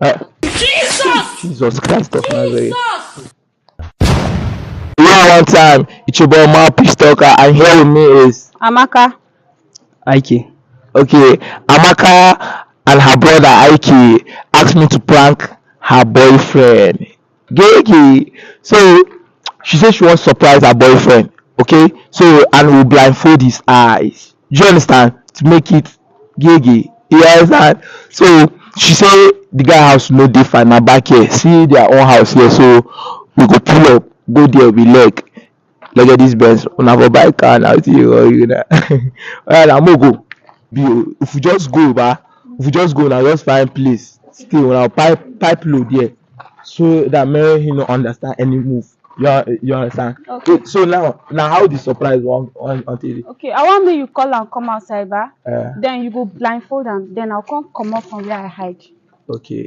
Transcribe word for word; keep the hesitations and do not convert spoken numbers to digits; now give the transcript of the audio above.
Uh, Jesus! Jesus Christ of Nazareth. One time, it's your boy Mouthpiece Talker, and here with me is Amaka. Ike. Okay, Amaka and her brother Ike asked me to prank her boyfriend. Gigi. So she said she wants to surprise her boyfriend. Okay, so and we blindfold his eyes. Do you understand? To make it Gigi. You understand? So she said the guy house no dey fine na back here. See their own house here. So we go pull up, go there with leg. Look at this Benz. Una for buy car now. Wetin you wan you na? Alright, na mo go. Be o. If we just go, ba, if we just go, na just find place. Stay, una pipe pipe load there, so that make he no understand any move. You, you understand? Okay. So, so now, now how the surprise one one until it? Okay, I want make you call and come outside, ba. Uh, Then you go blindfold am. Then I'll come comot from where I hide. Okay.